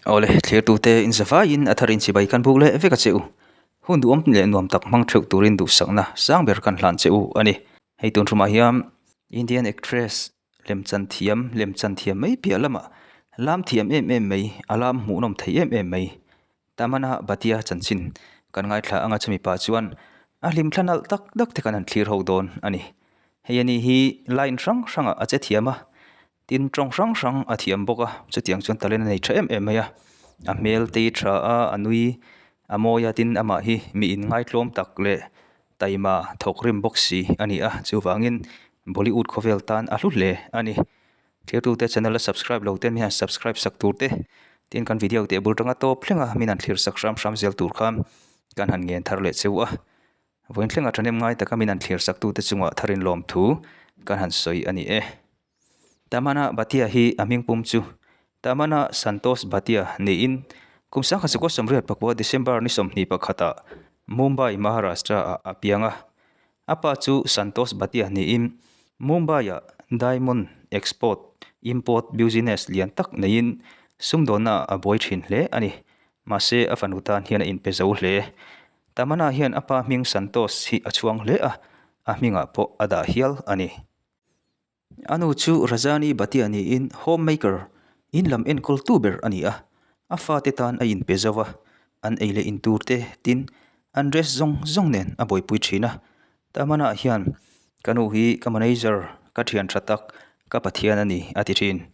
Awle, thlirtute in zavaiin a thar inchibai kan buk leh vek a che u. Hun duhawm leh nuam tak hmang theuh turin duhsakna sang ber kan hlan che u a ni. Hei tun ṭhumah hian Indian actress lemchan thiam, lemchan thiam mai piah lamah lam thiam em em mai, a lam hmuhnawm thei em em mai. Tamana Bhatia chanchin kan ngaithla anga chumi pah chuan a hlimthla nalh tak tak te kan han thlir ho dawn a ni. Hei ani hi line hrang hrangah a che thiam a, tin tawng hrang hrang a thiam bawk a, chutiang chuan talent a nei tha em em mai a. A hmel te hi tha a, a nui a mawi a, tin amah hi mi inngaitlawm tak leh taima thawk rim bawk si a ni a, chuvangin Bollywood khawvel tan a hlu hle a ni. Thirtute channel a subscribe lo te mi han subscribe sak tur te, tin kan video teh bul tanga tawp thleng a min han thlir sak hram hram zel tur khan kan han ngen thar leh cheu a. Vawiin thlengah thahnem ngai taka min han thlir sak tute chungah tharin lawm thu kan han sawi a ni e. Tamana Bhatia hi a hming pum chu Tamana Santosh Bhatia niin kum 1984 December ni 21 ah Mumbai, Maharashtra ah a piang a. A pa chu Santosh Bhatia niin Mumbai-ah diamond export, import business lian tak neiin sumdawnnaah a buai thin hle a ni. Mahse, a fanu tan hian a inpe zo hle. Tamana hian a pa hming Santosh hi a chhuang hle a, a hmingah pawh a dah hial a ni. A nu chu Rajani Bhatia niin homemaker, in lam enkawltu ber a ni a, a fate tan a inpe zo a, an ei leh in tur te tin an dress zawng zawng nen a buaipui thin a. Tamana hian, Ka nu hi ka manager, ka thian tha tak, ka Pathian a ni, a ti thin.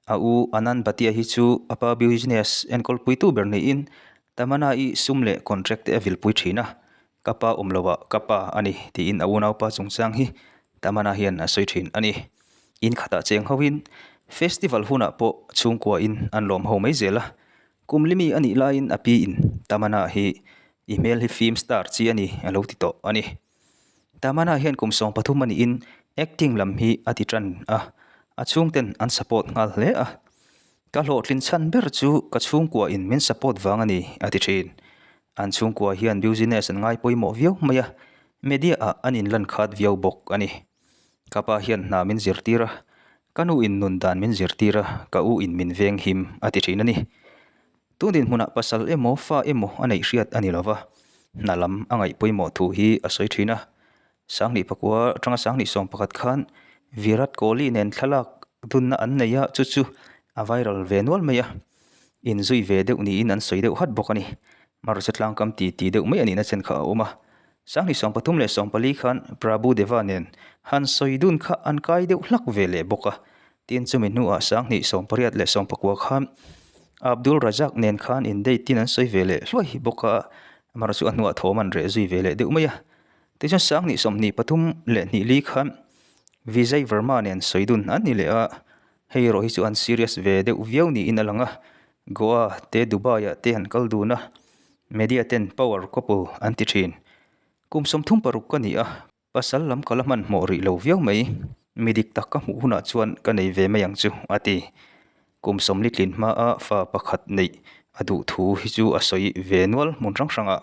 A u Anand Bhatia hi chu a pa business enkawlpuitu ber niin Tamana-i sum leh contract te a vilpui thin a, Ka pa awm lo ah ka pa a ni tiin a unaupa chungchang hi Tamana hian a sawi thin a ni. In khatah cheng hoin festival hunah pawh chhungkua in an lawm ho mai zel a. Kum limi a nih laiin a pi in Tamana hi i hmel hi film star chi a ni a lo ti tawh a ni. Tamana hian kum 13 a niin acting lam hi a ti tan a, a chhungten an support nghal hle a. Ka hlawhtlin chhan ber chu ka chhungkua in min support vang a ni a ti thin. An chhungkua hian business an ngai pawimawh viau mai a, media ah an inlan khat viau bawk a ni. Ka pa hian hna min zirtir a, ka nu in nun dan min zirtir a, ka u in min veng him a ti thin a ni. Tun dinhmunah pasal emaw fa emaw a neih hriat a ni lova, hna lam a ngaih pawimawh thu hi a sawi thin a. Sanghnih pakua atanga Sanghnih 11 khan Virat Kohli nen thlalak dunna an nei a, chu chu a viral ve nual mai a. Inzui ve deuh niin an sawi deuh hat bawk a ni. Hmarcha tlangkam ti ti deuh mai a nihna chen kha a awm a. Sanghnih 13 leh 14 khan Prabhu Deva nen han sawi dun kha an kai deuh hlak ve leh bawk a. Tin chumi hnuah Sanghnih 18 leh 19 khan Abdul Razak nen khan in date tin an sawi ve leh hluai bawk a. Hmarcha chu a hnuah thawm an reh zui ve leh deuh mai a. Tichuan Sanghnih 23 leh hnih li khan Vijay Verma nen sawi dun an ni leh a. Hei erawh hi chu an serious ve deuh viau niin a lang a, Goa te Dubai ah te an kal dun a, media ten power couple an ti thin. Kum 36 ka ni a, pasal lam ka la hmanhmawh rih lo viau mai, mi dik tak ka hmuh hunah chuan ka nei ve mai ang chu a ti. Kum 40 tlin hmaa fa pakhat neih a duh thu hi chu a sawi ve nual hmun hrang hrangah.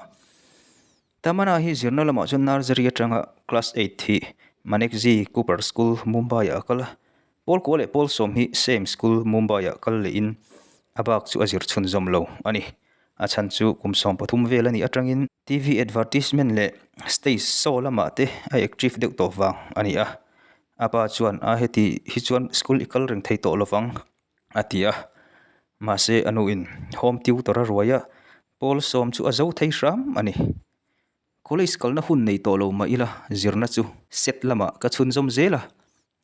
Tamana hi zirna lamah chuan nursery atanga class eight hi Manekji Cooper School, Mumbai-ah a kal a. Pawl kua leh pawl sawm hi same school, Mumbai-ah kal lehin a bak chu a zir chhunzawm lo a ni. A chhan chu kum 13 vel a nih atangin TV advertisement leh stage show lamah te a active deuh tawh vang a ni a. A pa chuan a heti hi chuan school i kal reng thei tawh lovang a ti a. Mahse a nuin home tutor a ruai a, Pawl sawm chu a zo thei hram a ni. College kalna hun nei tawh lo mah ila zirna chu set lamah ka chhunzawm zel a.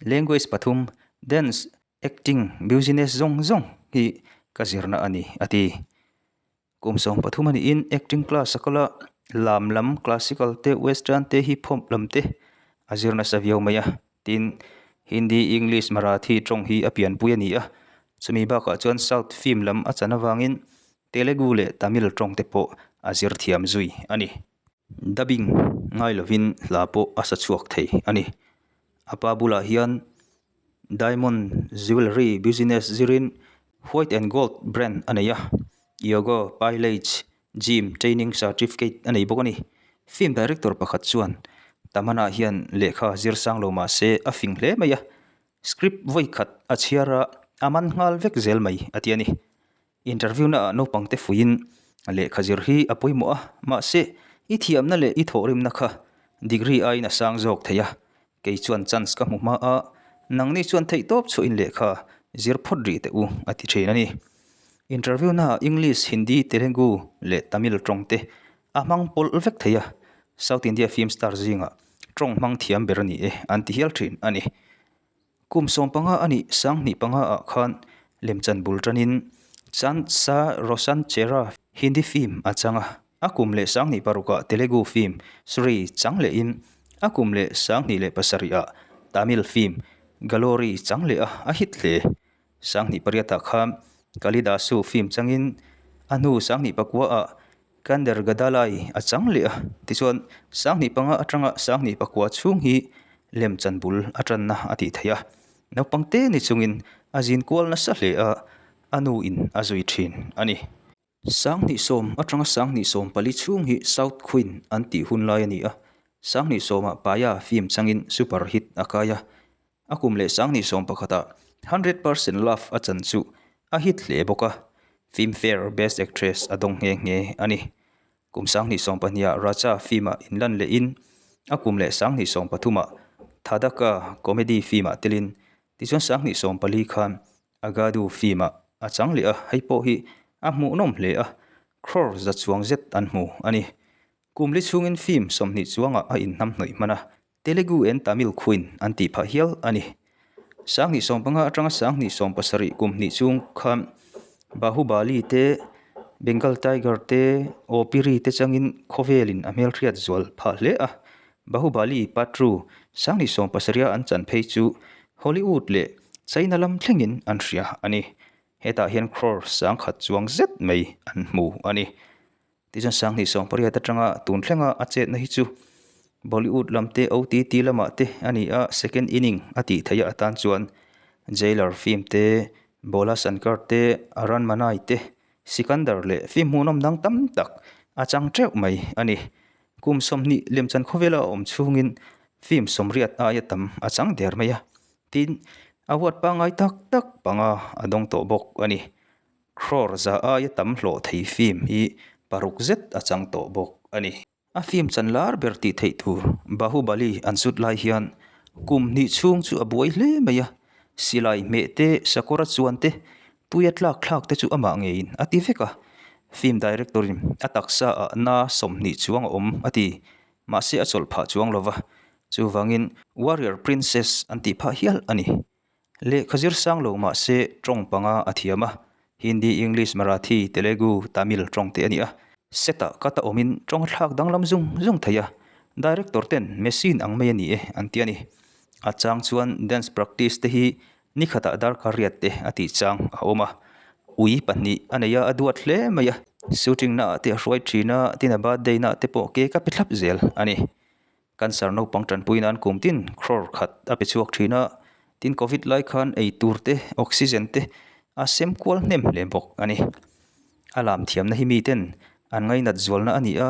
Language pathum, dance, acting, business zawng zawng hi ka zirna a ni, a ti. Kum 13 a niin acting class a kal a, lam lam, classical te, western te, hip hop lam te a zir nasa viau mai a. Tin, Hindi, English, Marathi tawng hi a pianpui a ni a. Chumi bakah chuan South film lam a chan avangin Telugu leh Tamil tawng te pawh a zir thiam zui a ni. Dubbing ngai lovin hla pawh a sa chhuak thei a ni. A pa bulah hian Diamond Jewellery business zirin White and Gold brand a nei a, Yoga, Pilates, Gym training certificate a nei bawk a ni. Film director pakhat chuan Tamana hian lehkha zir sang lo mah se a fing hle mai a, script vawi khat a chhiar a, a man nghal vek zel mai a ti a ni. Interview naah naupangte fuiin lehkha zir hi a pawimawh a, mahse i thiamna leh i thawhrimna kha degree aiin a sang zawk thei a, kei chuan chance ka hmu hma a, nangni chuan theihtawp chhuahin lehkha zir phawt rih teh u a ti thin a ni. Interview naah English, Hindi, Telugu leh Tamil tawng te a hmang pawlh vek thei a, South India film star zingah tawng hmang thiam ber a ni e an ti hial thin a ni. Kum 15 a nih 2005 ah khan lemchan bul tanin Chand Sa Roshan Chehra Hindi film a chang a, a kum leh 2006 ah Telugu film Sri chang lehin a kum leh 2007 ah Tamil film Galori chang leh a, a hit hle. 2008 ah khan Kalidasu film changin a hnu 2009 ah Kander Gadalai a chang leh a, tichuan 2005 atanga 2009 chhung hi lemchan bul a tanna a tih theih a. Naupang te ni chungin a zin kual nasa hle a, a nu in a zui thin a ni. 2010 atanga 2014 chhung hi South Queen an tih hun lai a ni a, 2010 ah Paya film changin super hit a kai a, A kum leh 2011 ah 100% Love a chan chu a hit hle bawk a, Filmfare Best Actress a dawng nghe nghe a ni. Kum 2022 ah Raja film ah inlan lehin a kum leh 2023 ah Thadaka comedy film ah telin tichuan 2024 khan Agadu film ah a chang leh a, hei pawh hi a hmuhnawm hle a, crore za chuang zet an hmu a ni. Kum li chhungin film 20 chuangah a inhnamhnawih hman a, Telugu and Tamil Queen an tih phah hial a ni. 2015 atanga 2017 kum hnih chung khan Bahubali te, Bengal Tiger te, Oopiri te changin khawvelin a hmelhriat zual phah hle a. Bahubali Part 2 2017 a an chan phei chu Hollywood leh China lam thlengin an hria a ni. Hetah hian crore 10,000 chuang zet mai an hmu a ni. Tichuan 2018 atanga tun thlenga a chetna hi chu Bollywood lam te OTT lamah te a ni a, second inning a tih theih a atan chuan Jailer film te, Bhola Shankar te, Aranmanai te, Sikandar leh film hmuhnawm dang tam tak a chang teuh mai a ni. Kum 20 lemchan khawvela a awm chhungin film 80 aia tam a chang der mai a, tin award pangngai tak tak panga a dawng tawh bawk a ni. Crore za aia tam hlawh thei film hi paruk zet a chang tawh bawk a ni. A film chan lar ber tih theih tur Bahubali an zut lai hian kum hnih chhung chu a buai hle mai a, silai hmeh te, sakawr a chuan te, tuia tlak thlak te chu amah ngeiin a ti vek a. Film director in a taksa ah na 20 chuang a awm a ti, mahse a chawlh phah chuang lova, chuvangin Warrior Princess an tih phah hial a ni. Lehkha zir sang lo mah se tawng panga a thiam a, Hindi, English, Marathi, Telugu, Tamil tawng te a ni a. Set-ah ka ta awmin tawng a thlak danglam zung zung thei a, director ten machine ang mai a ni e an ti a ni. A chang chuan dance practice te hi ni khatah darkar riat te a tih chang a awm a. Ui pahnih a nei a, a duat hle mai a. Shooting naah te a hruai thin a, tin a birthday naah te pawh cake a pe thlap zel a ni. Cancer naupang tanpui nan kum tin crore khat a pe chhuak thin a, tin Covid lai khan ei tur te, oxygen te a sem kual hnem hle bawk a ni. A lam thiamna hi miten an ngainat zualna a ni a,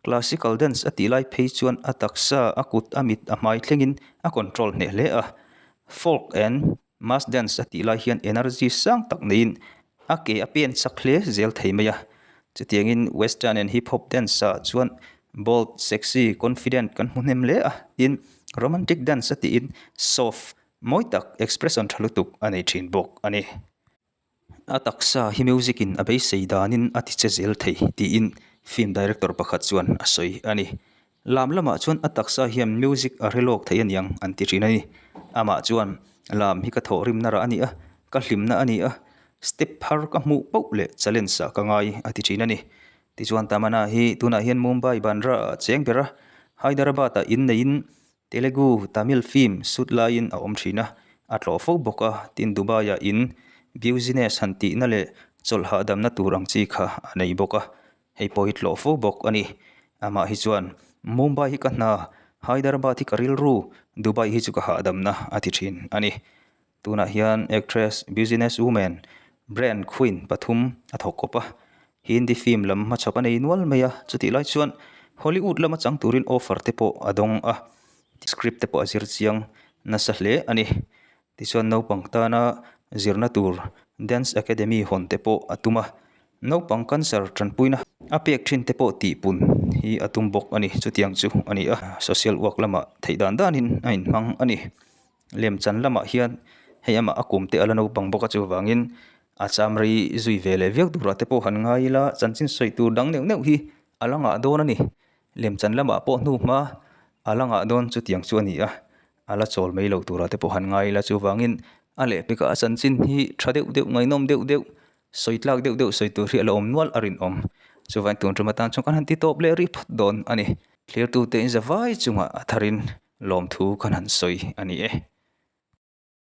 classical dance a tih lai phei chuan a taksa, a kut, a mit, a hmai thlengin a control hneh hle a. Folk and mass dance a tih lai hian energy sang tak neiin a ke a pen chak hle zel thei mai a. Chutiangin western and hip hop dance ah chuan bold, sexy, confident kan hmu hnem hle a, tin romantic dance a tiin soft, mawi tak, expression tha lutuk a nei thin bawk a ni. A taksa hi music in a beisei danin a ti che zel thei tiin film director pakhat chuan a sawi a ni. Lam lamah chuan a taksa hian music a hre lawk thei aniang an ti thin a ni. Amah chuan lam hi ka thawhrimna rah a ni a, ka hlimna a ni a, step phar ka hmuh pauh leh challenge ah ka ngai a ti thin a ni. Tichuan Tamanna hi tunah hian Mumbai Bandra ah a cheng ber a, Hyderabad ah inneiin Telugu, Tamil film shoot laiin a awm thin a, a tlawh fo bawk a, tin Dubai-ah in business han tihna leh chawlh hahdamna tur ang chi kha a nei bawk a, hei pawh hi tlawh fo bawk a ni. Amah hi chuan, Mumbai hi ka hna, Hyderabad hi ka rilru, Dubai hi chu ka hahdamna a ti thin a ni. Tunah hian actress, business woman, brand queen pathum a thawk kawp a, Hindi film lam hmachhawp a nei nual mai a, chutih lai chuan Hollywood lama chang turin offer te pawh a dawng a, script te pawh a zir chiang nasa hle a ni. Tichuan naupang tana zirna tur Dance Academy hawn te pawh a tum a, naupang cancer tanpuina a pek thin te pawh tihpun hi a tum bawk a ni. Chutiang chu a ni a, social work lamah theih dan danin a inhmang a ni. Lemchan lamah hian hei amah a kum te a la naupang bawk a chuvangin a cham rei zui ve leh viau turah te pawh han ngai ila chanchin sawi tur dang neuh neuh hi a la ngah dawn a ni. Lemchan lamah pawh hnu hma a la ngah dawn chutiang chu a ni a, a la chawl mai lo turah te pawh han ngai ila chuvangin a lehpekah a chanchin hi tha deuh deuh ngaihnawm deuh deuh sawi tlak deuh deuh sawi tur hi a la awm nual a rinawm. Chuvangin tun tum atan chuan kan han ti tawp leh rih phawt dawn a ni. Thlirtute in zavai chungah a tharin lawmthu kan han sawi a ni e.